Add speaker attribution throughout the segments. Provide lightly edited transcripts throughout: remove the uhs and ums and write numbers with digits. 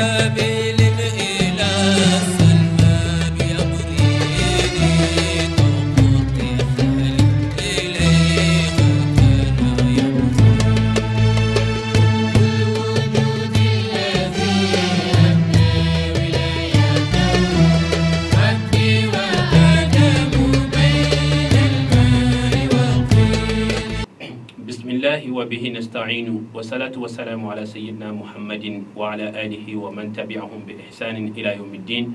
Speaker 1: سبيل إلى السلمى بيغريني تقطع إليه كان يبغي الوجود الذي أبنى ولايته حبي وآدم بين الماء والطين.
Speaker 2: بسم الله وبه نستعين، والصلاة والسلام على سيدنا محمد وعلى آله ومن تبعهم بإحسان إلى يوم الدين،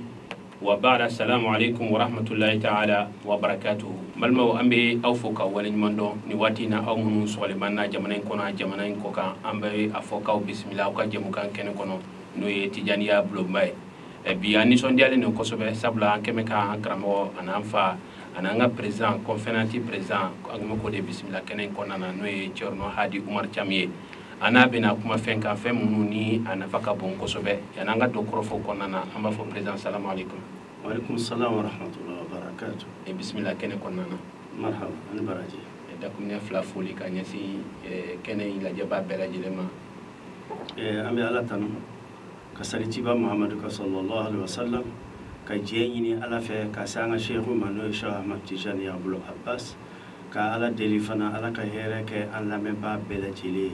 Speaker 2: وبعد، السلام عليكم ورحمة الله تعالى وبركاته. Balimaw, an bɛ aw fo ka waleɲuman dɔn ni waati in na. Aw minnu sɔgɔlen na jamana in kɔnɔ, jamana in kɔ kan, an bɛ a fɔ k'aw bisimila aw ka jɛmukan kɛnɛ kɔnɔ, n'o ye Tijaniya bulonba ye. Bi an nisɔndiyalen don kosɛbɛ, sabula an kɛmɛ k'an karamɔgɔ an'an fa an'an ka président conférence président, an bɛ k'o de bisimila kɛnɛ in kɔnɔna na, n'o ye Thierno Hadi Umar Thiam ye. An n'a bɛna kuma fɛn kan, fɛn minnu ni a nafa ka bon kosɛbɛ. Yan'an ka don kɔrɔfɔ kɔnɔna na, an b'a fɔ président, salamu aleykum.
Speaker 3: Waaleykum salam wa rahmatullahi wa barakatuh.
Speaker 2: Bisimila kɛnɛ kɔnɔna na.
Speaker 3: Marhaba, ani baraji.
Speaker 2: Dakuruɲɛ fila foli ka ɲɛsin kɛnɛ in lajɛba bɛɛ lajɛlen ma.
Speaker 3: An bɛ Ala tanu ka sali ciba Muhamadu ka sallallahu alaihi wasallam, ka diɲɛ ɲini Ala fɛ ka se an ka sehu ma, n'o ye Cheikh Ahmad Tijani Abul Abbas, ka Ala deli fana Ala ka hɛrɛ kɛ an lamɛnbaa bɛɛ lajɛlen ye,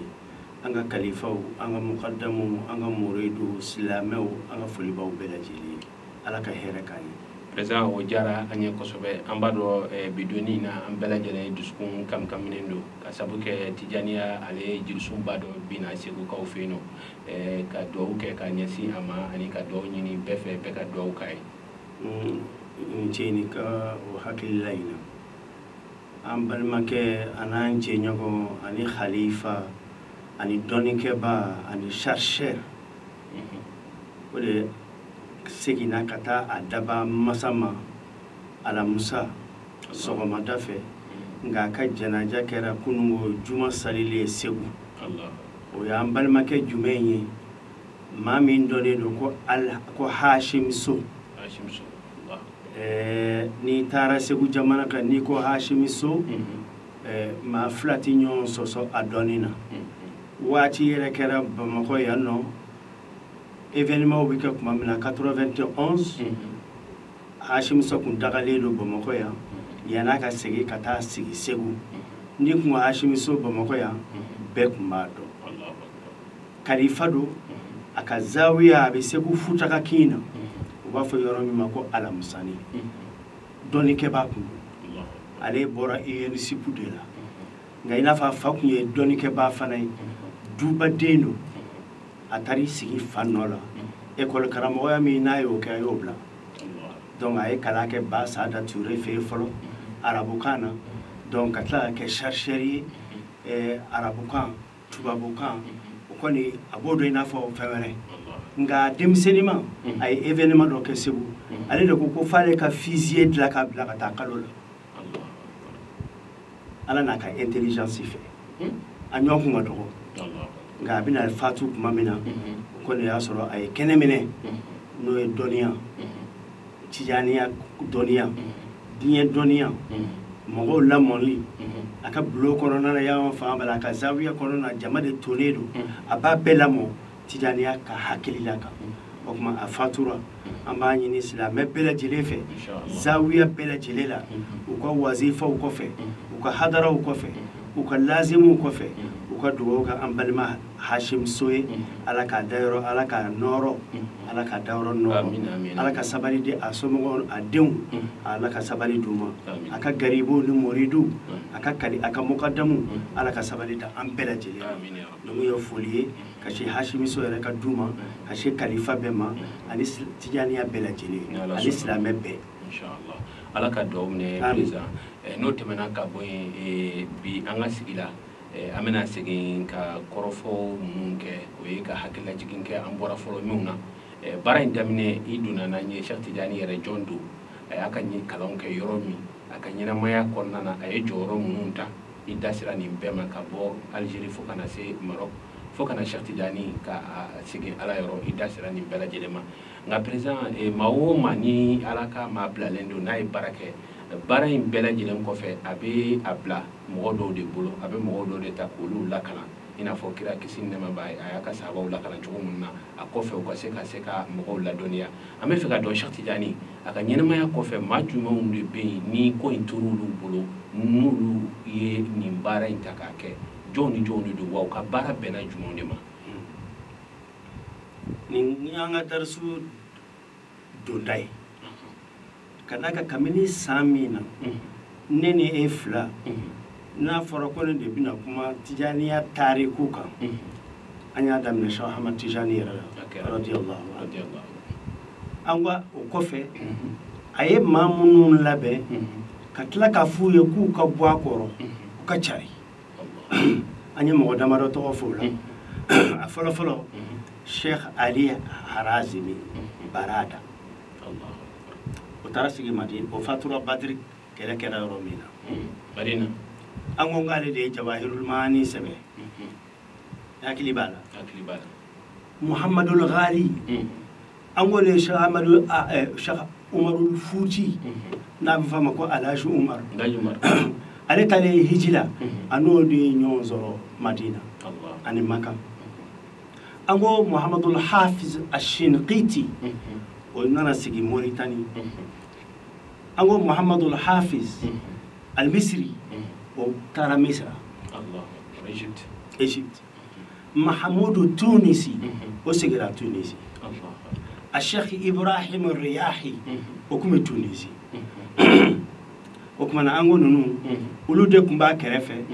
Speaker 3: an ka kalifaw, an ka mukadamuw, an ka muridu silamɛw, an ka folibaw bɛɛ lajɛlen ye. Ala ka hɛrɛ k'an ye.
Speaker 2: Président, o diyara an ye kosɛbɛ. An b'a dɔn bi donni in na, an bɛɛ lajɛlen dusukun kamkaminen don ka sabu kɛ Tijaniya ale ye jirisunba dɔ binna Segukaw fɛ yen nɔ. Ka duwawu kɛ ka ɲɛsin a ma ani ka duwawu ɲini bɛɛ fɛ, bɛɛ ka duwawu k'a ye.
Speaker 3: N ce ni ka o hakilila in na, an balimakɛ an'an jɛɲɔgɔn ani khalifa ani dɔnnikɛba ani chercheur, o de seginna ka taa a daba masa ma alamusa sɔgɔmada fɛ, nka a ka janaja kɛra kunungo juma salilen Segu. O y'an balimakɛ jumɛn ye? Maa min dɔnnen don ko ko Hashim So.
Speaker 2: Hashim So.
Speaker 3: N'i taara Segu jamana kan, n'i ko Hashim So, maa fila tɛ ɲɔgɔn sɔsɔ a dɔnni na. Waati yɛrɛ kɛra Bamakɔ yan nɔ, événement bɛ kɛ tuma min na 91, Hashim So kun dagalen don Bamakɔ yan yann'a ka segin ka taa sigi Segu. N'i kun ko Hashim So Bamakɔ yan, bɛɛ kun b'a dɔn. Kalifa don, a ka zawiya a bɛ Segu Futaka kin na, u b'a fɔ yɔrɔ min ma ko Alamusani. Dɔnnikɛbaa kun don. Ale bɔra UNSIP de la, nka i n'a fɔ a fa kun ye dɔnnikɛbaa fana ye, dubaden don. A taar'i sigi fa nɔ la, école karamɔgɔya min n'a y'o kɛ, a y'o bila. Donc a ye kalan kɛ Ba Sada Ture fɛ yen fɔlɔ arabukan na, donc ka tila ka kɛ chercheur ye, arabukan, tubabukan, o kɔni a b'o dɔn i n'a fɔ fɛn wɛrɛ. Nka denmisɛnninma, a ye événement dɔ kɛ Segu, ale de ko ko f'ale ka fusée dilan k'a bila ka taa kalo la. Ala n'a ka intelligence fɛ, a ɲɔgɔn kun ka dɔgɔ, nka a bɛna fatu tuma min na, o kɔni y'a sɔrɔ a ye kɛnɛ minɛ, n'o ye dɔnniya, tijaniya dɔnniya, diɲɛ dɔnniya, mɔgɔw lamɔli. A ka bulon kɔnɔna na yan fan bɛɛ la, a ka zawiya kɔnɔna na, jama de tonnen don, a b'a bɛɛ lamɔ tijaniya ka hakilila kan. O tuma a fatura, an b'a ɲini silamɛ bɛɛ lajɛlen fɛ, zawiya bɛɛ lajɛlen la, u ka wazifaw kɔfɛ, u ka hadaraw kɔfɛ, u ka lazimuw kɔfɛ, u ka dugawu kɛ an balima Hashim So ye. Ala k'a dayɔrɔ, Ala k'a nɔrɔ, Ala k'a dayɔrɔ nɔrɔ, Ala ka sabali di a somɔgɔw, a denw, Ala ka sabali d'u ma, a ka garibuw ni moridiw, a ka kali, a ka mukadamu, Ala ka sabali da an bɛɛ lajɛlen ma. Ninnu ye foli ye ka se Hashim So yɛrɛ ka du ma, ka se kalifa bɛɛ ma ani tijaniya bɛɛ lajɛlen ani silamɛ bɛɛ.
Speaker 2: Inshallah, Ala ka dugawu minɛ, président. N'o tɛmɛna ka bɔ yen, bi an ka sigi la, an bɛna segin ka kɔrɔfɔ minnu kɛ, o ye ka hakililajigin kɛ an bɔra fɔlɔ minnu na. Baara in daminɛ, i donna n'an ye Cheikh Tidiane yɛrɛ jɔn don, a y'a ka kalanw kɛ yɔrɔ min, a ka ɲɛnamaya kɔnɔna na, a ye jɔyɔrɔ minnu ta, i da sera nin bɛɛ ma, ka bɔ Algérie fo ka na se Maroc, fo ka na Cheikh Tidiane ka segin Ala yɔrɔ, i da sera nin bɛɛ lajɛlen ma. Nka président, maa o maa ni Ala ka maa bilalen don, n'a ye baara kɛ, baara in bɛɛ lajɛlen kɔfɛ, a bɛ a bila mɔgɔ dɔw de bolo, a bɛ mɔgɔw dɔw de ta k'olu lakalan. I n'a fɔ kira kisi ni nɛɛma b'a ye, a y'a ka sahabaw lakalan cogo min na, a kɔfɛ u ka se ka mɔgɔw ladɔnniya. An bɛ fɛ ka dɔn Cheikh Tidiane a ka ɲɛnamaya kɔfɛ, maa jumɛnw de bɛ yen ni ko in tor'olu bolo, n'olu ye nin baara in ta k'a kɛ, jɔnw ni jɔnw de don, wa u ka baara bɛnna jumɛnw de ma?
Speaker 3: Nin y'an ka darisu donda ye. Ka d'a kan kabini san min na ne ni e fila, n'a fɔra ko ne de bɛna kuma Tijaniya tariku kan, an y'a daminɛ Cheikh Ahmad Tijani yɛrɛ la, radiyallahu anhu. An ka o kɔfɛ, a ye maa minnu labɛn ka tila k'a f'u ye k'u ka bɔ a kɔrɔ, u ka cari. An ye mɔgɔ damadɔ tɔgɔ fɔ o la. A fɔlɔ fɔlɔ, Cheikh Ali Harazimi Barada, o taara sigi Madina, o fatura Badiri kɛlɛ kɛra yɔrɔ min na.
Speaker 2: Madina.
Speaker 3: An ko k'ale de ye Jawahirul Maani sɛbɛn. Hakili b'a la.
Speaker 2: Hakili b'a la.
Speaker 3: Muhammadul Ghali, an ko le Cheikh Ahmadu, Cheikh Umarul Futi, n'a bɛ f'a ma ko Alhaji Umar. Ale taalen hiji la, a n'o de ye ɲɔgɔn sɔrɔ Madina ani Maka. An ko Muhammadul Hafiz Ashinqiti, o nana sigi Moritani. An ko Muhammadul Hafiz Al-Misri, o taara Misra. Egypte. Mahamudu Tunisi, o sigira Tunisi. A Cheikh Ibrahim Riyahi, o tun bɛ Tunisi. O tuma na an ko ninnu, olu de tun b'a kɛrɛfɛ,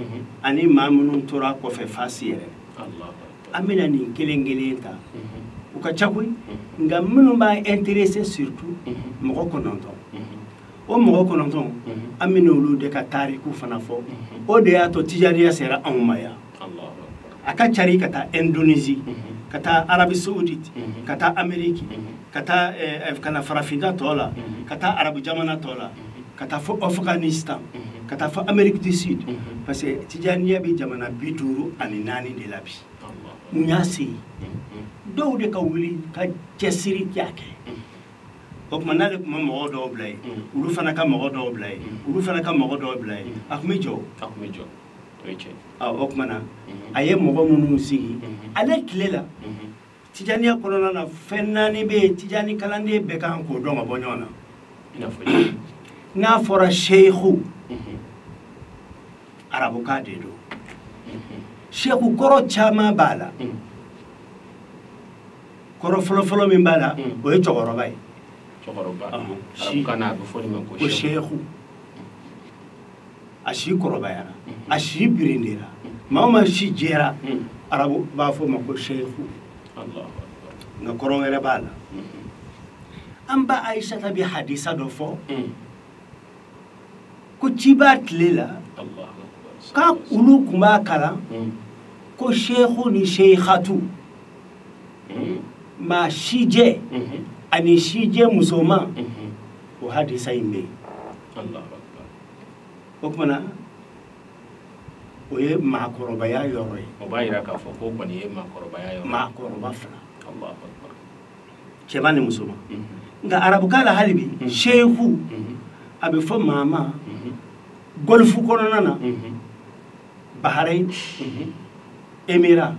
Speaker 3: ani maa minnu tora kɔfɛ Fasi yɛrɛ. An bɛna nin kelen kelen ta, u ka ca koyi, nka minnu b'a intéressé surtout, mɔgɔ 9. O mɔgɔ 9, an bɛna olu de ka tariku fana fɔ. O de y'a to Tijaniya sera anw ma yan. A ka cari ka taa Indonésie, ka taa Arabie Saoudite, ka taa Amérique, ka taa ka na farafinna tɔ la, ka taa arabu jamana tɔ la, ka taa fo Afghanistan, ka taa fo Amérique du Sud, parce que Tijaniya bɛ jamana 54 de la bi. Mun y'a se yen? Dɔw de ka wuli ka cɛsiri k'a kɛ. O tuma n'ale tun bɛ mɔgɔ dɔw bila yen, olu fana ka mɔgɔ dɔw bila yen, olu fana ka mɔgɔ dɔw bila yen, a tun bɛ jɔ.
Speaker 2: A tun bɛ jɔ. O ye tiɲɛ.
Speaker 3: O tuma na a ye mɔgɔ minnu sigi ale tile la, Tijaniya kɔnɔna na, fɛn 4 bɛ yen Tijani kalanden bɛɛ kan k'o dɔn ka bɔ ɲɔgɔn na.
Speaker 2: I n'a fɔ
Speaker 3: n'a fɔra seyiku, arabukan de don. Seyiku kɔrɔ caman b'a la. Kɔrɔ fɔlɔfɔlɔ min b'a la, o ye cɛkɔrɔba ye.
Speaker 2: Cɛkɔrɔba. Arabukan na a bɛ fɔ de ma
Speaker 3: ko seyiku. A si kɔrɔbayara, a si birindira, maa o maa si jɛra, arabu b'a fɔ o ma ko seyiku. Nka kɔrɔ wɛrɛ b'a la. An ba Ayisata bɛ hadisa dɔ fɔ ko ciba tile la, k'a olu tun b'a kalan ko seyiku ni seyikatu, maa sijɛ ani sijɛ musoman, o hadisa in bɛ yen. O tuma na o ye maakɔrɔbaya yɔrɔ ye.
Speaker 2: O b'a yira k'a fɔ ko kɔni ye maakɔrɔbaya yɔrɔ ye.
Speaker 3: Maakɔrɔba fila. Cɛman ni musoman. Nka arabukan la hali bi, seyiku a bɛ fɔ maa ma Golfe kɔnɔna na, Bahrain, Émirats,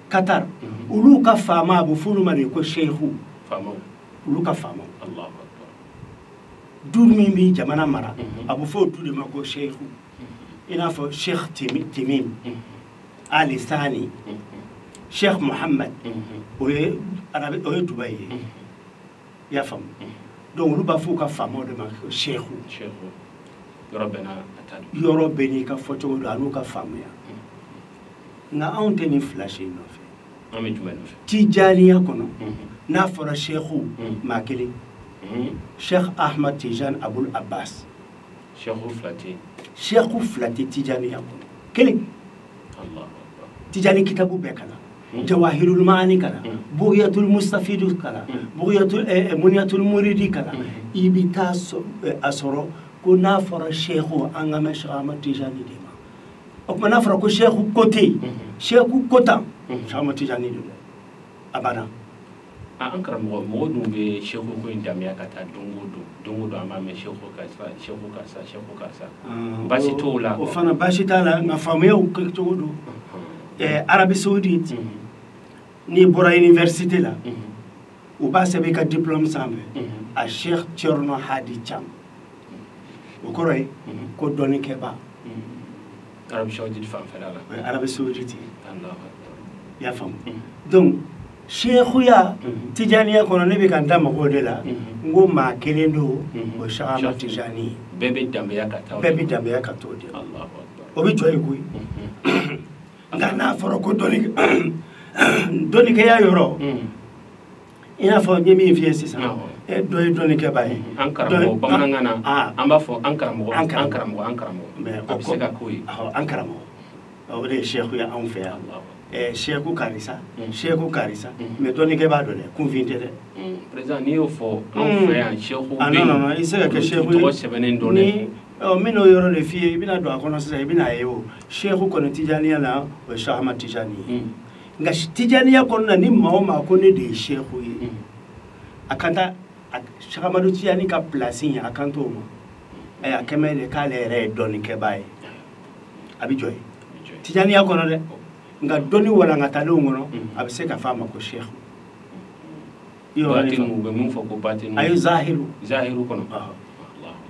Speaker 3: Qatar, olu ka faama a bɛ f'olu ma de ko seyiku. Olu ka faamaw. Du min bɛ jamana mara, a bɛ fɔ o du de ma ko seyiku. I n'a fɔ Cheikh Timim, Ali Sani, Cheikh Mohammed, o ye arabi, o ye Dubayi ye. I y'a faamu? Donc olu b'a fɔ u ka faamaw de ma ko seyiku.
Speaker 2: Yɔrɔ bɛɛ n'a ta don.
Speaker 3: Yɔrɔ bɛɛ n'i ka fɔcogo don, a n'u ka faamuya. Nka anw tɛ nin fila si nɔfɛ.
Speaker 2: An bɛ jumɛn nɔfɛ?
Speaker 3: Tijaniya kɔnɔ, n'a fɔra seyiku, maa kelen. Cheikh Ahmad Tijani Abul Abbas.
Speaker 2: Seyiku fila tɛ.
Speaker 3: Seyiku fila tɛ Tijaniya kɔnɔ. Kelen. Tijani kitabu bɛɛ kalan. Jawahirul Maani kalan. Bughyatul Mustafidu kalan. Bughyatul Munyatul Muridi kalan. I bɛ taa a sɔrɔ ko n'a fɔra seyiku, an ka mɛn Cheikh Ahmad Tijani de ma. O tuma n'a fɔra ko seyiku ko tɛ yen, seyiku ko tan, Cheikh Ahmad Tijani de don. A banna.
Speaker 2: An karamɔgɔ, mɔgɔ dun bɛ seyiku ko in damiya ka taa don o don, don o don an b'a mɛn seyiku karisa, seyiku karisa, seyiku karisa. Baasi t'o la.
Speaker 3: O fana baasi t'a la, nka faamuyaw kɛcogo don. Arabie Saoudite n'i bɔra université la u b'a sɛbɛn i ka diplôme sanfɛ a Cheikh Thierno Hadi Thiam o kɔrɔ ye ko dɔnnikɛba.
Speaker 2: Arabie Saoudite fanfɛla la.
Speaker 3: O ye Arabie Saoudite ye. I y'a faamu. Donc sekuya tijaniya kɔnɔ ne bɛ ka n da mɔgɔw de la n ko maa kelen don o ye Cheikh Ahmad Tijani ye.
Speaker 2: Bɛɛ bɛ danbeya ka taa o de.
Speaker 3: Bɛɛ bɛ danbeya ka t'o de la. O bɛ jɔ yen koyi. Nka n'a fɔra ko dɔnnikɛya yɔrɔ i n'a fɔ n ye min f'i ye sisan dɔ ye dɔnnikɛba ye.
Speaker 2: An karamɔgɔ bamanankan na an b'a fɔ an karamɔgɔ an karamɔgɔ an karamɔgɔ. A bɛ se ka k'o ye.
Speaker 3: An karamɔgɔ o de ye seku ye anw fɛ yan. Seku karisa seku karisa mais dɔnnikɛba don dɛ kunfin tɛ dɛ.
Speaker 2: Président n'i y'o fɔ anw fɛ yan seku bɛ yen.
Speaker 3: Non non i tɛ se ka kɛ seku ye.
Speaker 2: Tɔgɔ sɛbɛnnen don dɛ.
Speaker 3: Ni n bɛn'o yɔrɔ de f'i ye i bɛna don a kɔnɔ sisan i bɛna ye o seku kɔni tijaniya la o ye Cheikh Ahmad Tijani ye. Nka tijaniya kɔnɔna ni maa o maa ko ne de ye seku ye a kan taa Cheikh Ahmad Tijani ka place in a kan t'o ma a kɛmɛ de k'ale yɛrɛ ye dɔnnikɛba ye a bɛ jɔ yen tijaniya kɔnɔ dɛ. Nka dɔnni walankatalenw kɔnɔ a bɛ se ka f'a ma ko seku.
Speaker 2: Batinu u bɛ mun fɔ ko batinu.
Speaker 3: A ye zahiru.
Speaker 2: Zahiru kɔnɔ.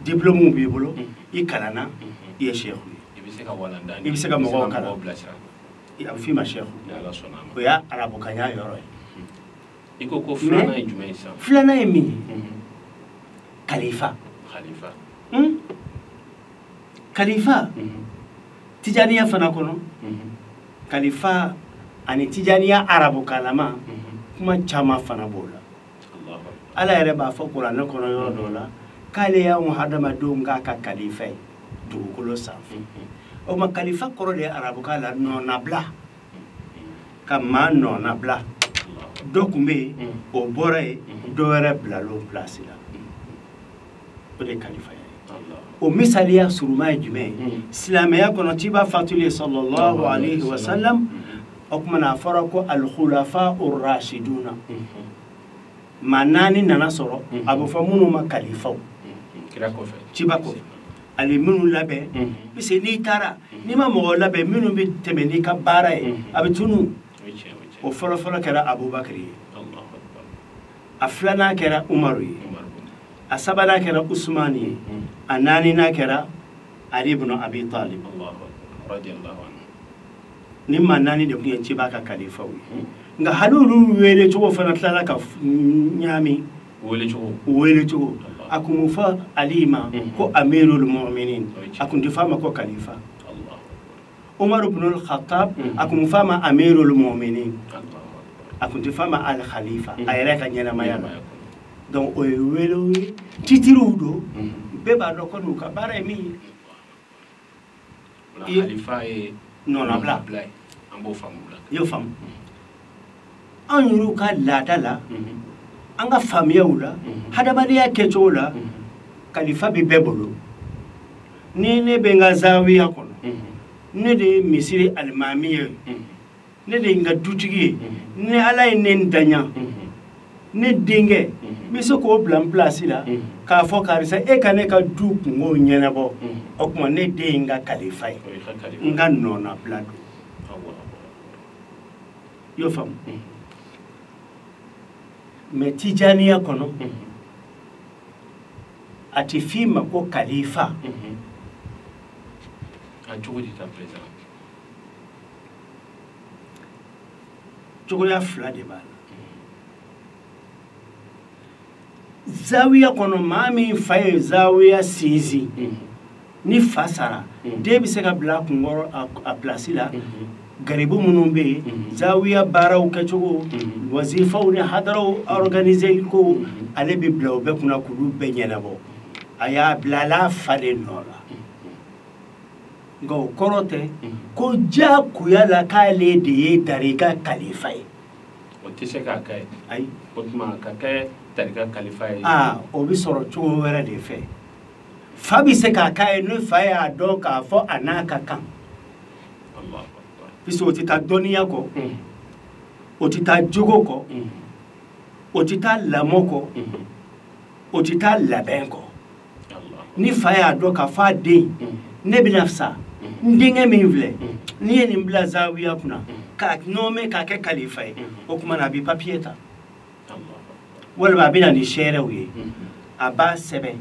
Speaker 3: Diplôme b'i bolo i kalanna i ye seku ye.
Speaker 2: I bɛ se ka walanda
Speaker 3: i bɛ se ka mɔgɔw kalan a bɛ f'i ma seku.
Speaker 2: Ni Ala sɔnna a ma.
Speaker 3: O y'a arabukanya yɔrɔ ye.
Speaker 2: I ko ko filanan ye jumɛn ye sisan.
Speaker 3: Filanan ye min ye. Kalifa.
Speaker 2: Kalifa.
Speaker 3: Kalifa. Tijaniya fana kɔnɔ. Kalifa ani tijaniya arabukalama kuma caman fana b'o la. Ala yɛrɛ b'a fɔ kuranɛ kɔnɔ yɔrɔ dɔ la k'ale y'anw hadamadenw k'a ka kalifa ye dugukolo sanfɛ. O ma kalifa kɔrɔ de ye arabukan la nɔnabila ka maa nɔnabila dɔ tun bɛ yen o bɔra yen dɔ wɛrɛ bilal'o place la o de ye kalifa ye. O misaliya suruma ye jumɛn ye silamɛya kɔnɔ ciba fatulen sallallahu alayhi wa sallam o tuma na a fɔra ko alkhulafa urrashiduna maa naani nana sɔrɔ a bɛ fɔ minnu ma kalifaw ciba kɔfɛ ani minnu labɛn parce que n'i taara n'i ma mɔgɔ labɛn minnu bɛ tɛmɛ n'i ka baara ye a bɛ tunun o fɔlɔfɔlɔ kɛra Abubakar ye a filanan kɛra Umaru ye a sabanan kɛra Usumani ye a naaninan kɛra Ali ibn Abi Talib. Ni maa naani de tun ye ciba ka kalifaw ye nka hali olu wele cogo fana tilala ka ɲaami wele cogo a kun fɔ Ali ma ko amirul mu'minin a kun tɛ f'a ma ko kalifa. Umar ibn al-Khattab a kun f'a ma amirul mu'minin a kun tɛ f'a ma al khalifa a yɛrɛ ka ɲɛnamaya la. Donc o ye welew ye titiriw don bɛɛ b'a dɔn ko n'u ka baara ye min ye.
Speaker 2: Khalifa ye
Speaker 3: nɔnabila
Speaker 2: an b'o faamu la.
Speaker 3: I y'o faamu. Anw yɛrɛw ka laada la an ka faamuyaw la hadamadenya kɛcogo la kalifa bɛ bɛɛ bolo. Ni ne bɛ n ka zawiya kɔnɔ ne de ye misiri alimami ye ne de ye n ka dutigi ye ni Ala ye ne daɲa ne denkɛ n bɛ se k'o bila n pilasi la k'a fɔ karisa e ka ne ka du kungo ɲɛnabɔ o tuma ne den ye n ka kalifa ye n ka nɔnabila don. I y'o faamu. Mais tijaniya kɔnɔ a tɛ f'i ma ko kalifa.
Speaker 2: A cogo di tan président?
Speaker 3: Cogoya fila de b'a la. Zawiya kɔnɔ maa min fa ye zawiya sinsin ni fa sara den bɛ se ka bila a kunkɔrɔ a place la garibu minnu bɛ yen zawiya baaraw kɛcogo wazifaw ni hadaraw organiser ko ale bɛ bila o bɛɛ kunna k'olu bɛɛ ɲɛnabɔ a y'a bila a fa de nɔ la. Nka o kɔrɔ tɛ ko diyagoya la k'ale de ye tarika kalifa ye.
Speaker 2: O tɛ se k'a kɛ.
Speaker 3: Ayi.
Speaker 2: O tuma ka kɛ tarika kalifa ye.
Speaker 3: Aa o bɛ sɔrɔ cogo wɛrɛ de fɛ. Fa bɛ se k'a k'a ye ni fa y'a dɔn k'a fɔ a n'a ka kan. Puisque o tɛ taa dɔnniya kɔ o tɛ taa jogo kɔ o tɛ taa lamɔ kɔ o tɛ taa labɛn kɔ. Ni fa y'a dɔn k'a fɔ a den ne bɛna sa N denkɛ min filɛ n'i ye nin bila zawiya kunna k'a nɔɔmɛ k'a kɛ kalifa ye, o tuma na a bɛ papiye ta walima a bɛ na ni seerew ye, a b'a sɛbɛn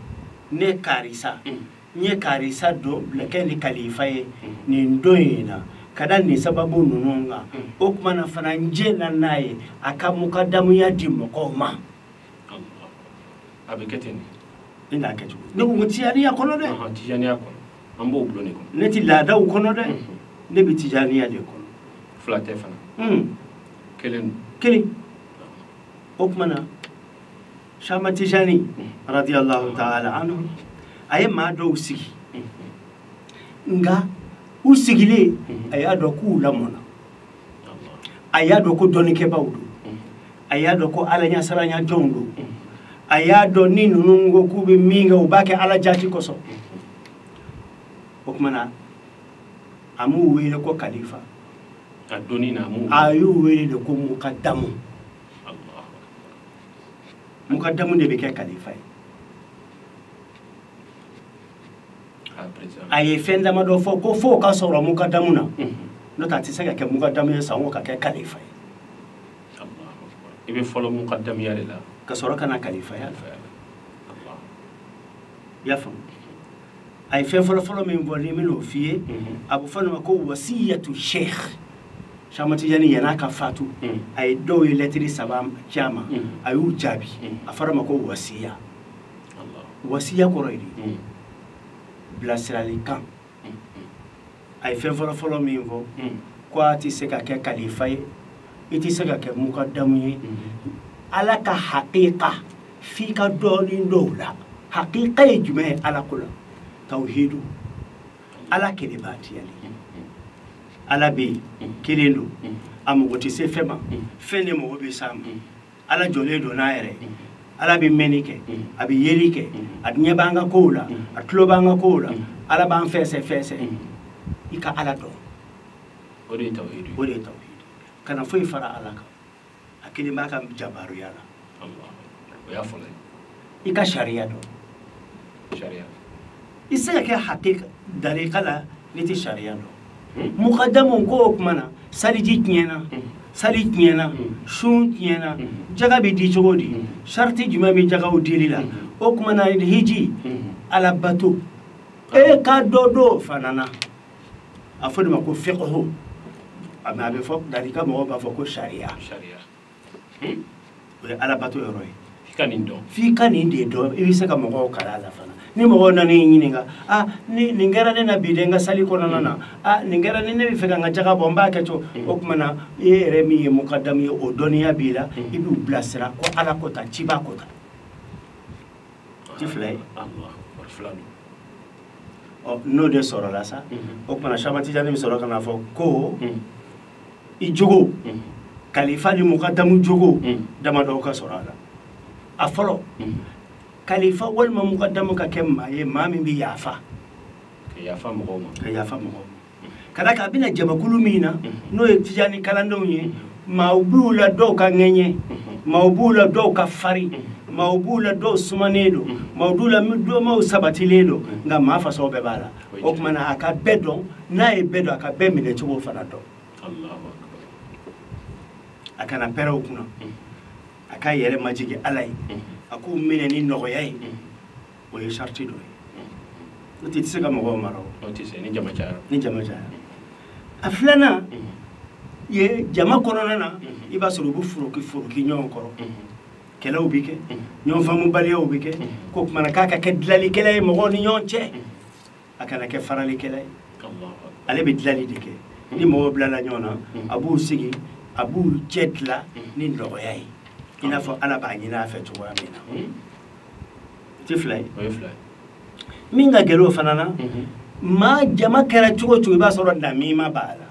Speaker 3: ne karisa n ye karisa dɔ bila kɛ ni kalifa ye nin don in na ka da nin sababu ninnu kan, o tuma na fana n jɛnna n'a ye a ka mukadamuya di mɔgɔw ma.
Speaker 2: A bɛ kɛ ten
Speaker 3: de. Ne n'a kɛ cogo ne ko n ko tijaniya kɔnɔ dɛ.
Speaker 2: Tijaniya kɔnɔ, an b'o bulon de kɔnɔ.
Speaker 3: Ne ti laadaw kɔnɔ dɛ, ne bɛ tijaniya de kɔnɔ.
Speaker 2: Fila tɛ fana. Kelen.
Speaker 3: Kelen. O tuma na Chama Tijani radiyallahu ta'ala anhu a ye maa dɔw sigi, nka u sigilen a y'a dɔn k'u lamɔna, a y'a dɔn ko dɔnnikɛbaaw don, a y'a dɔn ko ala ɲɛsiranya jɔnw don, a y'a dɔn ni ninnu ko k'u bɛ min kɛ u b'a kɛ ala jaati kosɔn. O tuma na a m'u wele ko kalifa.
Speaker 2: A donni na
Speaker 3: a y'u wele de ko mukadamu. Mukadamu de bɛ kɛ kalifa ye. A ye fɛn damadɔ fɔ ko f'o ka sɔrɔ mukadamu na, n'o tɛ a tɛ se ka kɛ mukadamu ye sango ka kɛ kalifa ye.
Speaker 2: I bɛ fɔlɔ mukadamuya de la
Speaker 3: ka sɔrɔ ka na kalifaya la. I y'a faamu? A ye fɛn fɔlɔfɔlɔ min fɔ ni n bɛn'o f'i ye, a bɛ fɔ nin ma ko wasiyatu sheikh. Chama Tijani yann'a ka fatu, a ye dɔw ye lɛtiri 3 ci a ma, a y'u jaabi. A fɔra ma ko wasiya. Wasiya kɔrɔ ye di? Bilasiralikan. A ye fɛn fɔlɔfɔlɔ min fɔ ko a tɛ se ka kɛ kalifa ye, i tɛ se ka kɛ mukadamu ye, ala ka hakika f'i ka dɔɔnin dɔw la. Hakika ye jumɛn ye ala ko la? Tawhidu, ala kelenbatiyali. Ala bɛ yen, kelen don, a mago tɛ se fɛn ma, fɛn de mago bɛ s'a ma. Ala jɔlen don n'a yɛrɛ ye, ala bɛ mɛnni kɛ, a bɛ yeli kɛ, a ɲɛ b'an ka kow la, a tulo b'an ka kow la, ala b'an fɛnsɛ fɛnsɛ. I ka ala dɔn.
Speaker 2: O de ye tawhidu.
Speaker 3: O de ye tawhidu. Kana foyi fara ala kan, a kelen b'a ka jabaruya la.
Speaker 2: O y'a fɔlɔ ye.
Speaker 3: I ka sariya dɔn.
Speaker 2: Sariya.
Speaker 3: I se ka kɛ hakika darika la n'i tɛ sariya dɔn. Mukadamu ko o tuma na saliji tiɲɛna, sali tiɲɛna, sun tiɲɛna, jaga bɛ di cogo di, sariti jumɛn bɛ jagaw dili la, o tuma na hiji ala bato e ka dɔ dɔw fana na, a fɔ de ma ko fiqhu, a bɛ fɔ darika mɔgɔw b'a fɔ ko sariya. O ye ala bato yɔrɔ ye.
Speaker 2: F'i ka nin dɔn.
Speaker 3: F'i ka nin de dɔn, i bɛ se ka mɔgɔw kalan a la fana. Ni mɔgɔw nana i ɲininka, ah ni nin kɛra ne na bi dɛ n ka sali kɔnɔna na, ah nin kɛra ni ne bɛ fɛ ka n ka jaga bɔ n b'a kɛ cogo, o tuma na e yɛrɛ min ye mukadamu ye o dɔnniya b'i la, i b'u bilasira ko ala ko tan, ciba ko tan. Ti fila ye. Ɔ n'o de sɔrɔla sa, o tuma na Chama Tijani bɛ sɔrɔ ka na fɔ ko i jogo, kalifa ni mukadamu jogo damadɔ ka sɔrɔ a la. A fɔlɔ, kalifa walima mukadamu ka kɛ maa ye, maa min bɛ yafa.
Speaker 2: Ka yafa mɔgɔw ma.
Speaker 3: Ka yafa mɔgɔw ma. Ka d'a kan a bɛna jamakulu min na, n'o ye Tijani kalandenw ye, maaw b'u la dɔw ka ŋɛɲɛ, maaw b'u la dɔw ka farin, maaw b'u la dɔw sumanen don, maaw b'u la dɔw sabatilen don, nka maa fasaw bɛɛ b'a la. O tuma na a ka bɛɛ dɔn, n'a ye bɛɛ dɔn, a ka bɛɛ minɛcogo fana dɔn. A kana pɛrɛn o kunna, a k'a yɛrɛ majigin ala ye, a k'u minɛ ni nɔgɔya ye, o ye sariti dɔ ye. N'o tɛ i tɛ se ka mɔgɔw mara o.
Speaker 2: O tɛ se ni jama cayara.
Speaker 3: Ni jama cayara. A filanan ye jama kɔnɔna na, i b'a sɔrɔ u bɛ foroki foroki ɲɔgɔn kɔrɔ, kɛlɛw bɛ kɛ, ɲɔgɔn faamubaliyaw bɛ kɛ, k'o tuma na k'a ka kɛ dilanlikɛla ye mɔgɔw ni ɲɔgɔn cɛ, a kana kɛ faralikɛla ye. Ale bɛ dilanli de kɛ. Ni mɔgɔw bilala ɲɔgɔn na, a b'u sigi, a b'u cɛ dilan ni nɔgɔya ye, i n'a fɔ ala b'a ɲini a fɛ cogoya min na. O tɛ fila ye.
Speaker 2: O ye fila ye.
Speaker 3: Min ka gɛlɛn o fana na, maa jama kɛra cogo o cogo, i b'a sɔrɔ namima b'a la.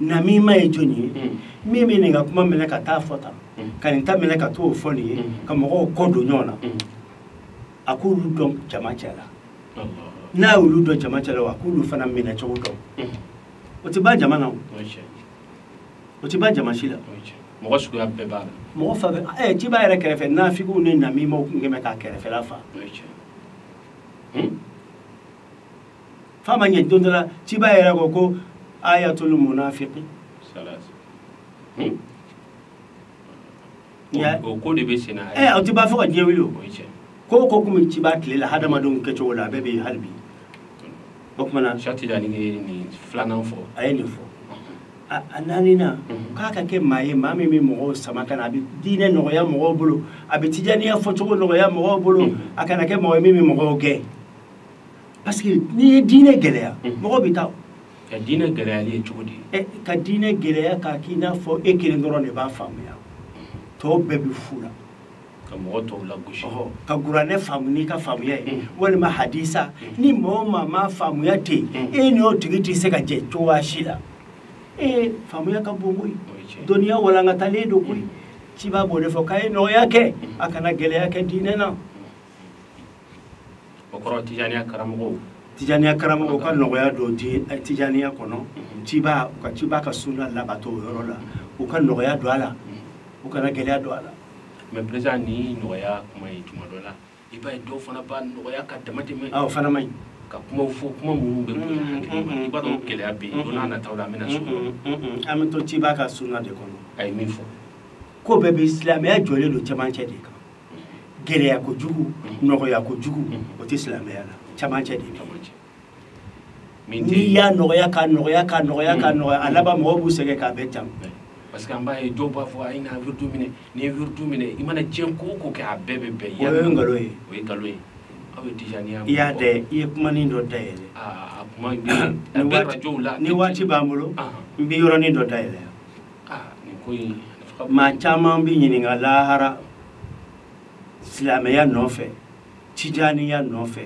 Speaker 3: Namima ye jɔnni ye? Min bɛ nin ka kuma minɛ ka taa fɔ tan, ka nin ta minɛ ka t'o fɔ nin ye, ka mɔgɔw kɔ don ɲɔgɔn na. A k'olu dɔn jama cɛ la. N'a y'olu dɔn jama cɛ la, a k'olu fana minɛ cogo dɔn. O tɛ ban jama na o. O tɛ ban jama si la.
Speaker 2: Mɔgɔ suguya bɛɛ b'a la.
Speaker 3: Mɔgɔ fa bɛɛ, ciba yɛrɛ kɛrɛfɛ, nafigiw ni namimaw kun kɛmɛ k'a kɛrɛfɛla fa. F'a ma ɲɛ don dɔ la ciba yɛrɛ ko ko ayatul munafiqi.
Speaker 2: O ko de bɛ sen na.
Speaker 3: O ti ban fo ka diɲɛ wuli o. Ko o ko kun bɛ ciba tile la hadamadenw kɛcogo la a bɛɛ bɛ yen hali bi. O tuma na.
Speaker 2: Cheikh Tidiane ye nin filanan fɔ.
Speaker 3: A ye nin fɔ. A naaninan k'a ka kɛ maa ye maa min bɛ mɔgɔw sama ka na a bɛ diinɛ nɔgɔya mɔgɔw bolo a bɛ tijaniya fɔcogo nɔgɔya mɔgɔw bolo a kana kɛ mɔgɔ ye min bɛ mɔgɔw gɛn. Parce que n'i ye diinɛ gɛlɛya mɔgɔw bɛ taa.
Speaker 2: Ka diinɛ gɛlɛyali ye cogo di?
Speaker 3: Ka diinɛ gɛlɛya k'a k'i n'a fɔ e kelen dɔrɔn de b'a faamuya. Tɔw bɛɛ bɛ fu la.
Speaker 2: Ka mɔgɔ tɔw lagosi.
Speaker 3: Ka kuranɛ faamu n'i ka faamuya ye walima hadisa ni mɔgɔ o maa ma faamuya ten e n'o tigi tɛ se ka jɛ cogoya si la. Faamuya ka bon koyi. Dɔnniya walankatalen don koyi. Ciba b'o de fɔ k'a ye nɔgɔya kɛ a kana gɛlɛya kɛ diinɛ na.
Speaker 2: O kɔrɔ tijaniya karamɔgɔw.
Speaker 3: Tijaniya karamɔgɔw ka nɔgɔya don tijaniya kɔnɔ. Ciba u ka ciba ka sunna labato o yɔrɔ la u ka nɔgɔya don a la. U kana gɛlɛya don a la.
Speaker 2: Mais président ni nɔgɔya kuma ye tuma dɔ la i b'a ye dɔw fana b'a nɔgɔya ka dama tɛmɛ.
Speaker 3: O fana man ɲi.
Speaker 2: Ka kumaw fɔ kuma minnu bɛ bonya hakili ma i b'a dɔn gɛlɛya bɛ yen don n'a nataw la an bɛna s'o ma.
Speaker 3: An bɛ to ciba ka sunna de kɔnɔ.
Speaker 2: A ye min fɔ.
Speaker 3: Ko bɛɛ bɛ silamɛya jɔlen don cɛmancɛ de kan. Gɛlɛya kojugu nɔgɔya kojugu o tɛ silamɛya la cɛmancɛ de bɛ. N'i y'a nɔgɔya k'a nɔgɔya k'a nɔgɔya k'a nɔgɔya a laban mɔgɔw b'u sɛgɛn k'a bɛɛ can.
Speaker 2: Parce que an b'a ye dɔw b'a fɔ a ye na wirdu minɛ n'i ye wirdu minɛ i mana diɲɛ ko o ko kɛ a bɛɛ bɛ bɛn.
Speaker 3: O ye nkalon ye.
Speaker 2: O ye nkalon ye. Aw ye tijaniya.
Speaker 3: I y'a dɛ i ye kumanin dɔ dayɛlɛ.
Speaker 2: A kuma bɛ a bɛ rajow la.
Speaker 3: Ni waati b'an bolo n bɛ yɔrɔnin dɔ dayɛlɛ.
Speaker 2: Nin ko in.
Speaker 3: Maa caman bɛ ɲininka lahara silamɛya nɔfɛ tijaniya nɔfɛ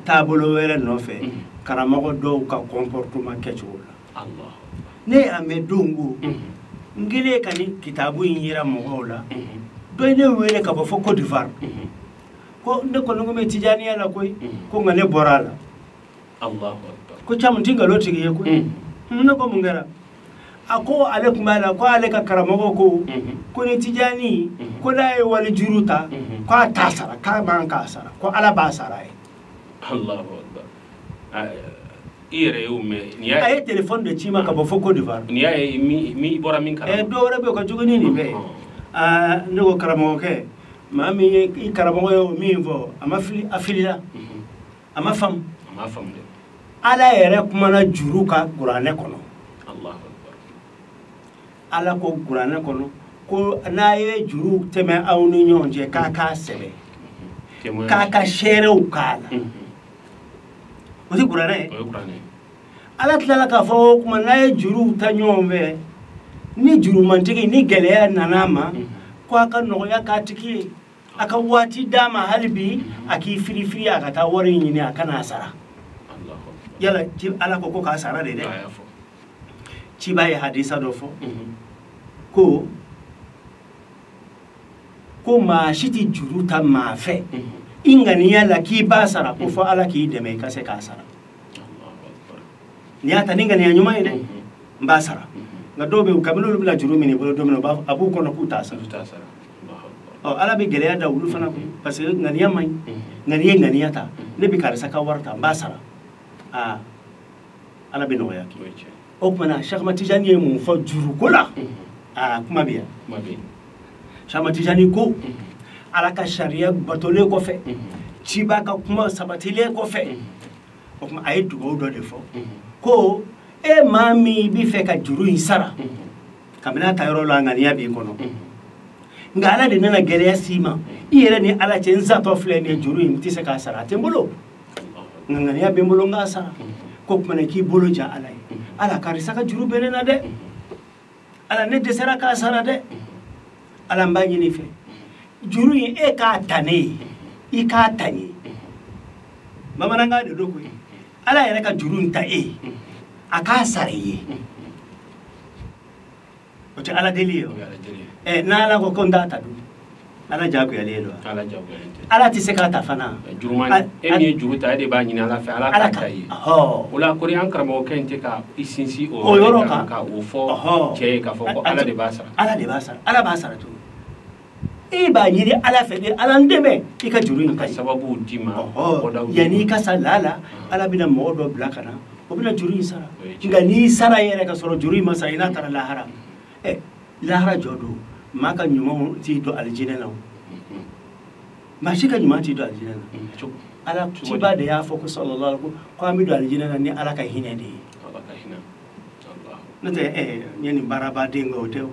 Speaker 3: taabolo wɛrɛ nɔfɛ karamɔgɔ dɔw ka comportement kɛcogo la. Ne y'a mɛn don ko. N kɛlen ka nin kitabu in yira mɔgɔw la dɔ ye ne wele ka bɔ fo Côte d'Ivoire ko ne kɔni ko bɛ tijaniya la koyi ko nka ne bɔra a la. Ko caman ti nkalon tigi ye koyi. Ne ko mun kɛra? A ko ale tun b'a la ko ale ka karamɔgɔ ko ko ni tijani ko n'a ye wali juru ta k'a t'a sara k'a man k'a sara ko Ala b'a sara a ye.
Speaker 2: I yɛrɛ y'o mɛn.
Speaker 3: A ye téléphone de ci ma ka bɔ fo Côte d'Ivoire.
Speaker 2: N'i y'a ye min bɔra min kalama.
Speaker 3: Dɔw wɛrɛ bɛ yen o ka jugu ni nin bɛɛ ye. Ne ko karamɔgɔkɛ maa min ye i karamɔgɔ ye o min fɔ a ma fili a filila. A ma faamu.
Speaker 2: A ma faamu dɛ.
Speaker 3: Ala yɛrɛ kumana juru kan kuranɛ kɔnɔ. Ala ko kuranɛ kɔnɔ ko n'a ye juru tɛmɛ aw ni ɲɔgɔn cɛ k'a k'a sɛbɛn. K'a ka seerew k'a la. O tɛ kuranɛ ye.
Speaker 2: O ye kuranɛ ye.
Speaker 3: Ala tilala k'a fɔ o tuma n'a ye juruw ta ɲɔgɔn fɛ ni jurumantigi ni gɛlɛya nana a ma ko a ka nɔgɔya k'a tigi ye a ka waati d'a ma hali bi a k'i firifiri a ka taa wari ɲini a ka n'a sara. Yala Ala ko ko k'a sara de dɛ. Ciba ye hadisa dɔ fɔ ko ko maa si tɛ juru ta maa fɛ. I ŋaniya la k'i b'a sara ko fɔ Ala k'i dɛmɛ i ka se k'a sara. N'i y'a ta ni ŋaniya ɲuman ye dɛ n b'a sara nka dɔw bɛ yen kabini olu bɛna juru minɛ i bolo don min na a b'u kɔnɔ k'u t'a sara. Ala bɛ gɛlɛya da olu fana kun parce que ŋaniya man ɲi nka n'i ye ŋaniya ta ne bɛ karisa ka wari ta n b'a sara Ala bɛ nɔgɔya kɛ. O tuma na Cheikh Ahmad Tijani ye mun fɔ juruko la kuma bɛ yan. Cheikh Ahmad Tijani ko Ala ka sariya batolen kɔfɛ ciba ka kuma sabatilen kɔfɛ o tuma a ye dugawu dɔ de fɔ ko e maa min b'i fɛ ka juru in sara kabini a ta yɔrɔ la ŋaniya b'i kɔnɔ nka Ala de nana gɛlɛya s'i ma i yɛrɛ ni Ala cɛ n satɔ filɛ nin ye juru in n tɛ se k'a sara a tɛ n bolo nka ŋaniya bɛ n bolo n k'a sara ko tuma na k'i bolo ja Ala ye Ala karisa ka juru bɛ ne na dɛ Ala ne dɛsɛra k'a sara dɛ Ala n b'a ɲini i fɛ juru in e k'a ta ne ye i k'a ta n ye bamanankan de don koyi Ala yɛrɛ ka juru in ta e ye a k'a sara i ye o tɛ Ala deli ye o n'Ala ko ko n t'a ta dun Ala jagoyalen don Ala tɛ se k'a ta fana.
Speaker 2: E min ye juru ta e de b'a ɲini Ala fɛ Ala k'a ta i ye. O la kori an karamɔgɔkɛ in tɛ ka i sinsin o yɔrɔ kan ka o fɔ cɛ ye k'a fɔ ko Ala de b'a sara.
Speaker 3: Ala de b'a sara Ala b'a sara cogo. E b'a ɲini Ala fɛ de, Ala n dɛmɛ i ka juru in
Speaker 2: ka sababu d'i ma.
Speaker 3: Yanni i ka sa la, Ala bɛna mɔgɔ dɔ bila ka na, o bɛna juru in sara. Nka n'i sara yɛrɛ ka sɔrɔ juru in ma sara, i n'a taara lahara. Lahara jɔ don, maa ka ɲumanw t'i don alijinɛ na o. Maa si ka ɲuman t'i don alijinɛ na. Ala ciba de y'a fɔ ko sallallahu alaihi ko an bɛ don alijinɛ na ni Ala ka hinɛ de ye. N'o tɛ n ye nin baarabaden kɛ o tɛ o.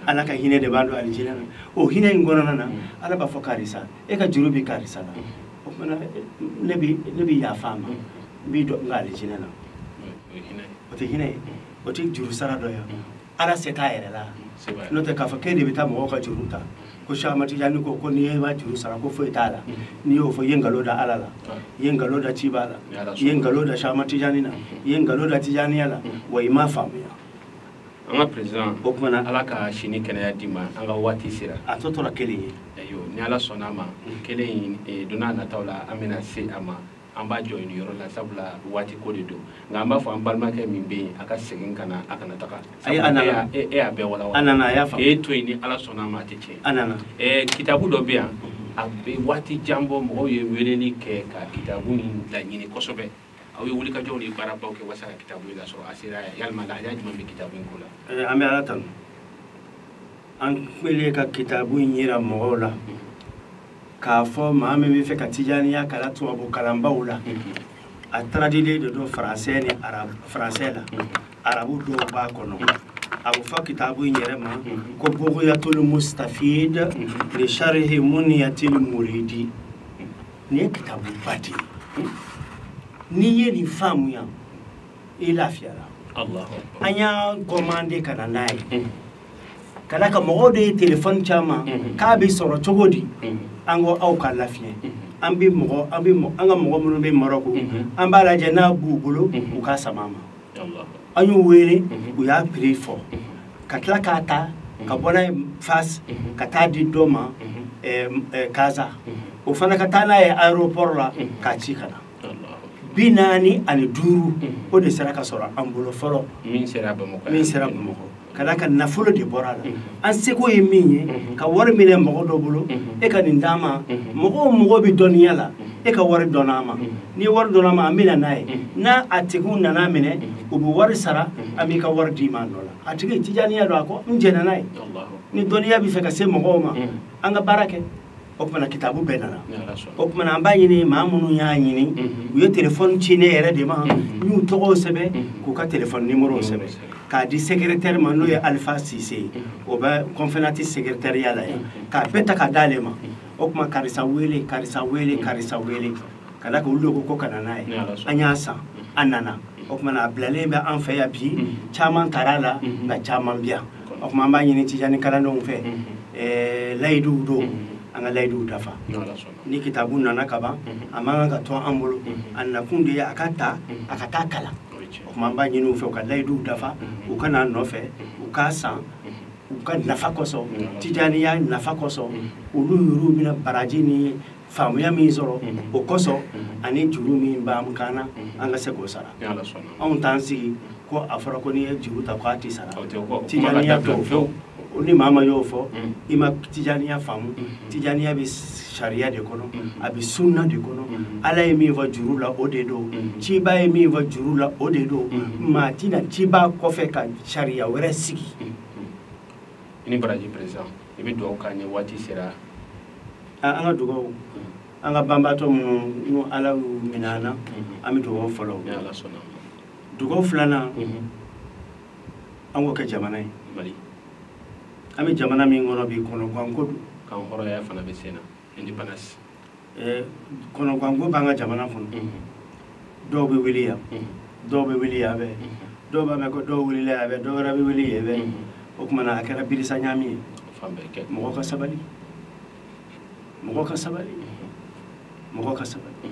Speaker 3: Ala ka hinɛ de b'an don alijinɛ na. O hinɛ in kɔnɔna na, Ala b'a fɔ karisa, e ka juru bɛ karisa la. O tuma ne bɛ yafa a ma, n b'i don n ka alijinɛ na. O tɛ hinɛ ye, o tɛ juru sara dɔ ye. Ala se t'a yɛrɛ la. N'o tɛ k'a fɔ k'e de bɛ taa mɔgɔw ka juru ta. Ko Cheikh Ahmad Tidiane ko ko n'i ma juru sara ko foyi t'a la. N'i y'o fɔ i ye nkalon da Ala la, i ye nkalon da ciba la, i ye nkalon da Cheikh Ahmad Tidiane na, i ye nkalon da Tidjaniya la, wa i m'a faamuya.
Speaker 2: An ka président,
Speaker 3: o tuma na
Speaker 2: Ala ka sini kɛnɛya d'i ma, an ka waati sera.
Speaker 3: A tɔ tora kelen ye.
Speaker 2: Ayiwa, ni Ala sɔnna a ma, kelen in don n'a nataw la an bɛna se a ma. An b'a jɔ nin yɔrɔ la sabula waati ko de don. Nka an b'a fɔ an balimakɛ min bɛ yen, a ka segin ka na, a kana taga.
Speaker 3: Ayi, a nana.
Speaker 2: E y'a bɛɛ walawala.
Speaker 3: A nana, a y'a faamu.
Speaker 2: K'e to yen ni Ala sɔnna a ma, a tɛ tiɲɛ.
Speaker 3: A nana.
Speaker 2: Kitabu dɔ bɛ yan, a bɛ waati jan bɔ, mɔgɔw ye weleli kɛ ka kitabu in laɲini kosɛbɛ. Aw ye wulikajɔw ni baarabaw kɛ walasa ka kitabu in lasɔrɔ. A sera yan, yalima lahalaya jumɛn bɛ kitabu in ko la?
Speaker 3: An bɛ Ala tanu. An kɛlen ka kitabu in yira mɔgɔw la. K'a fɔ maa min bɛ fɛ ka Tijaniya kalan tubabu kalanbaw la, a traduit de don français ni arabe, français la, arabu dɔw b'a kɔnɔ. A bɛ fɔ kitabu in yɛrɛ ma ko Bughyatul Mustafid li sharhi Munyatil Muridi. Nin ye kitabuba de ye. N'i ye nin faamuya, i lafiyara. An y'a commandé ka na n'a ye. Ka d'a kan mɔgɔw de ye téléphone caman k'a bɛ sɔrɔ cogo di? An ko aw ka lafiɲɛ. An bɛ mɔgɔ, an bɛ an ka mɔgɔ minnu bɛ Maroc, an b'a lajɛ n'a b'u bolo, u k'a sama ma. An y'u wele, u y'a prix fɔ. Ka tila k'a ta, ka bɔ n'a ye Fas, ka taa di dɔ ma, Kaza. O fana ka taa n'a ye aéroport la, k'a ci ka na. 45, o de sera ka sɔrɔ an bolo fɔlɔ.
Speaker 2: Min sera Bamakɔ.
Speaker 3: Min sera Bamakɔ. Ka d'a kan nafolo de bɔra a la. An seko ye min ye, ka wari minɛ mɔgɔ dɔ bolo, e ka nin d'a ma, mɔgɔ o mɔgɔ bɛ dɔnniya la, e ka wari dɔn a ma. N'i ye wari dɔn a ma, an bɛ na n'a ye. N'a a tigiw nana minɛ, u bɛ wari sara, an b'i ka wari d'i ma a nɔ la. A tigi Tijaniya don, a ko n jɛnna n'a ye. Ni dɔnniya bɛ fɛ ka se mɔgɔw ma, an ka baara kɛ. O tuma na kitabu bɛɛ nana. O tuma na an b'a ɲini maa minnu y'a ɲini, u ye téléphone ci ne yɛrɛ de ma, n y'u tɔgɔw sɛbɛn, k'u ka téléphone numéro sɛbɛn, k'a di secrétaire ma n'o ye Alpha Cissé ye, o bɛ conférence secrétariat la yan, k'a bɛɛ ta k'a d'ale ma. O tuma karisa wele, karisa wele, karisa wele, ka d'a kan olu de ko ko ka na n'a ye. An y'a san, a nana. O tuma na a bilalen bɛ an fɛ yan bi, caman taara la, nka caman bɛ yan. O tuma an b'a ɲini Tijani kalandenw fɛ, layiduw don. An ka layiduw dafa. Ni kitabu nana ka ban, a man kan ka to an bolo. A nakun de ye a ka ta, a ka taa kalan. O tuma an b'a ɲini u fɛ u ka layiduw dafa, u ka n'a nɔfɛ, u k'a san, u ka nafa kosɔn, Tijaniya nafa kosɔn, olu yɛrɛw bɛna baraji ni faamuya min sɔrɔ o kosɔn, ani juru min b'an kan na, an ka se k'o sara. Anw t'an sigi ko a fɔra ko n'i ye juru ta k'a tɛ sara. Tijaniya t'o fɔ. Ni maa ma y'o fɔ, i ma Tijaniya faamu. Tijaniya bɛ sariya de kɔnɔ, a bɛ sunna de kɔnɔ. Ala ye min fɔ juru la, o de don. Ciba ye min fɔ juru la, o de don. Maa tɛna ciba kɔfɛ ka sariya wɛrɛ sigi.
Speaker 2: I ni baraji président, i bɛ dugawu k'an ye, waati sera.
Speaker 3: An ka dugawu, an ka banbaatɔ minnu n'u Ala y'u minɛ an na, an bɛ dugawu fɔlɔ. Dugawu filanan, an k'o kɛ jamana ye.
Speaker 2: Mali.
Speaker 3: An bɛ jamana min kɔnɔ bi, kɔnɔganko don.
Speaker 2: K'an hɔrɔnya fana bɛ sen na, indépendance.
Speaker 3: Kɔnɔganko b'an ka jamana kɔnɔ. Dɔw bɛ wuli yan, dɔw bɛ wuli yan bɛɛ, dɔw b'a mɛn ko dɔw wulila yan bɛɛ, dɔw wɛrɛ bɛ wuli yen bɛɛ. O tuma na a kɛra birisa ɲaami ye. Mɔgɔ ka sabali, mɔgɔ ka sabali, mɔgɔ ka sabali.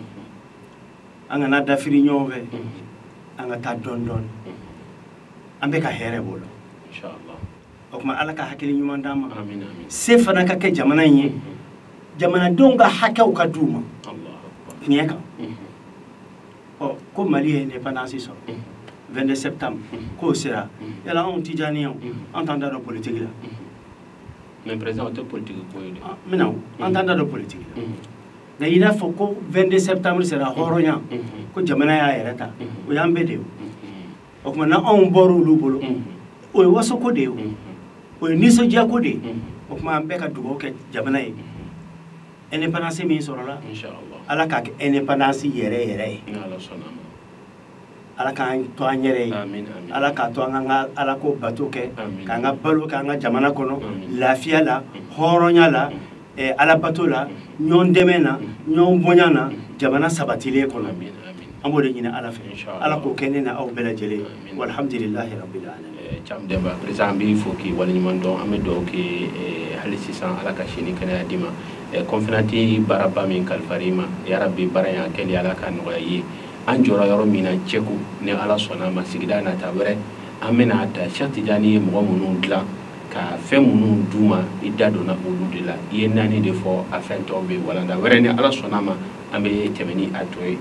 Speaker 3: An kana dafiri ɲɔgɔn fɛ, an ka taa dɔɔni dɔɔni. An bɛ ka hɛrɛ b'o la. O tuma Ala ka hakili ɲuman d'an ma. Se fana ka kɛ jamana in ye, jamanadenw ka hakɛw ka d'u ma tiɲɛ kan. Ɔ ko Mali ye indépendance sɔrɔ 22 septembre, k'o sera. Yala anw Tijaniyaw, an t'an da dɔn politique la.
Speaker 2: Mais président, o tɛ politique ko ye dɛ.
Speaker 3: Minna an t'an da don politique la, nka i n'a fɔ ko 22 septembre sera hɔrɔnya, ko jamana y'a yɛrɛ ta, o y'an bɛɛ de ye. O tuma na anw bɔra olu bolo, o ye wasoko de ye, o ye nisɔndiyako de ye. O tuma an bɛɛ ka dugawu kɛ jamana ye, indépendance min sɔrɔla, Ala k'a kɛ indépendance yɛrɛ yɛrɛ ye. Ala k'an to an yɛrɛ ye, Ala k'a to an ka Ala ko bato kɛ, k'an ka balo kɛ an ka jamana kɔnɔ lafiya la, hɔrɔnya la, Ala bato la, ɲɔgɔn dɛmɛ na, ɲɔgɔn bonya na, jamana sabatilen kɔnɔ. An b'o de ɲini Ala fɛ, Ala k'o kɛ ne na aw bɛɛ lajɛlen. Walhamdulilahi rabbil alamin.
Speaker 2: Thiam Demba, président, an b'i fo k'i waleɲuman dɔn. An bɛ dugawu kɛ hali sisan, Ala ka si ni kɛnɛya d'i ma. Conférence baaraba min kalifara i ma, yarabi baara in a kɛli Ala ka nɔgɔya i ye. An jɔra yɔrɔ min na Cɛku, ni Ala sɔnna a ma, sigida nata wɛrɛ an bɛna ta Cheikh Tidiane ye mɔgɔ minnu dilan ka fɛn minnu d'u ma, i da donna olu de la. I ye 4 de fɔ, a fɛn tɔw bɛ walanda wɛrɛ, ni Ala sɔnna a ma an bɛ tɛmɛ ni a tɔ ye.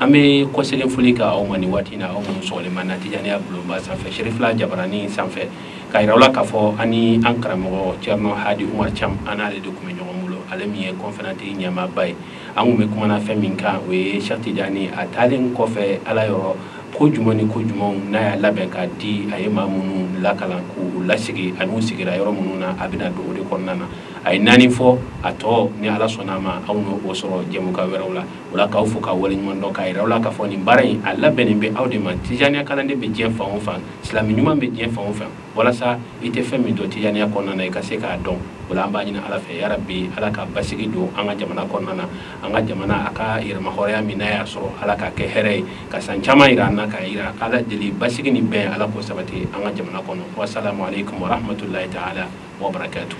Speaker 2: An bɛ kɔsegin foli ka aw ma nin waati in na, aw minnu sɔgɔlen b'an na Tijaniya bulonba sanfɛ, Serifila Jabarani sanfɛ, k'a yira aw la k'a fɔ an ni an karamɔgɔ Thierno Hadi Oumar Thiam, an n'ale de tun bɛ ɲɔgɔn bolo, ale min ye conférence ɲɛmaaba ye. An kun bɛ kumana fɛn min kan, o ye Cheikh Tidiane a taalen kɔfɛ Ala yɔrɔ, ko jumɛn ni ko jumɛnw n'a y'a labɛn k'a di a ye maa minnu lakalan k'u lasigi ani u sigira yɔrɔ minnu na, a bɛna don o de kɔnɔna na. A ye 4 fɔ, a tɔ ni Ala sɔnna a ma aw n'o sɔrɔ jɛmukan wɛrɛw la. O la k'aw fo k'aw waleɲuman dɔn, k'a yira aw la k'a fɔ nin baara in a labɛnnen bɛ aw de ma. Tijaniya kalanden bɛ diɲɛ fan o fan, silamɛ ɲuman bɛ diɲɛ fan o fan, walasa i tɛ fɛn min dɔn Tijaniya kɔnɔna na i ka se k'a dɔn. O la an b'a ɲini Ala fɛ, yarabi Ala ka basigi don an ka jamana kɔnɔna na, an ka jamana a ka yɛrɛmahɔrɔnya min n'a y'a sɔrɔ, Ala k'a kɛ hɛrɛ ye, ka san caman yira an na, k'a yira Ala deli basigi ni bɛn, Ala k'o sabati an ka jamana kɔnɔ. Wasalamu aleykum wa rahmatulahi taala wa barakatuh.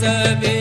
Speaker 1: سبيل